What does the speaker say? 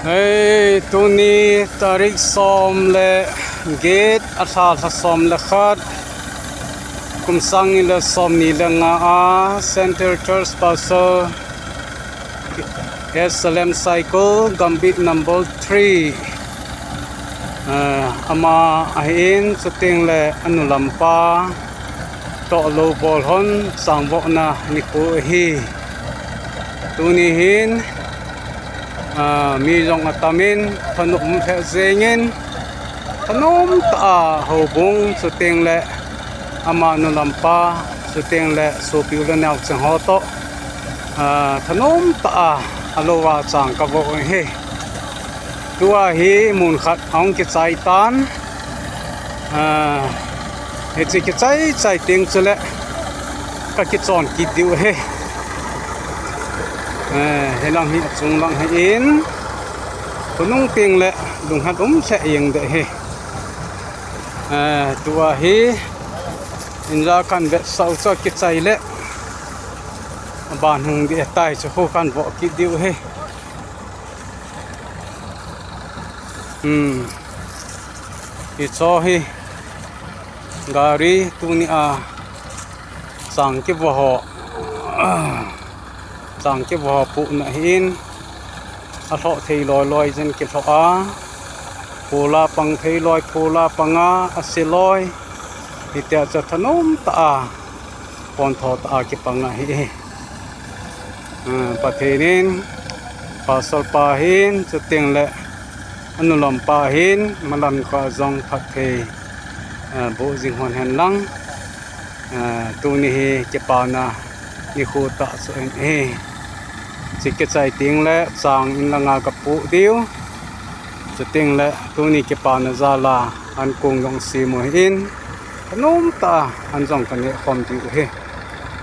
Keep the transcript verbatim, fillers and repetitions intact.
Hei, tuni tarik som le get, alha lha som le khat, kum sang ni le som ni le nga a, Central Church Pastor S Salem Cycle, Gambih number three. Eh, ama ahin, chuting le anu lampa toh lou bol hon changvohna nikho ahi. Tuni hin, ah, mi jong atamin, thanop um lheh jengin, thanom tah a houbung, chuting le ama nu lampa, chuting le sopi u le nao cheng ho toh, ah, thanom tah a, alou a chang kavoh u ahi. Tua hi mun khat ahung kichai tan. Ah, hiche kichai chai teng chule kakichon kit diu ahi. Eh, hilang hi achung lang ahin, khonung teng le lunghan um lheh jeng ding ahi. Eh, tua hi inja kan vetsah u chu kichai le aban hung ding ahitai, chu khu kan voh kit diu ahi. Hmm. Hicho hi gari tuni a chang kivoh ho, chang kivoh ho pohna ahin, alhoh thei loi loi jin kilhoh a, phul a pang thei loi phul a pang a, ase loi, hitia chu thanom tah a, pontho tah a kipang ahi. Ah, Pathen in, Pastor pa hin, chuting le anu lampa hin, malam kah jong phatthei, ah, boh jing hon hen lang. Ah, tuni hi kipana nikho tah chu ahi. Hiche kichai teng le chang in langa kapoh diu. Chuting le tuni kipana jal a ankong jong sem u ahin, thanom tah a an jong kaneh khom diu ahi.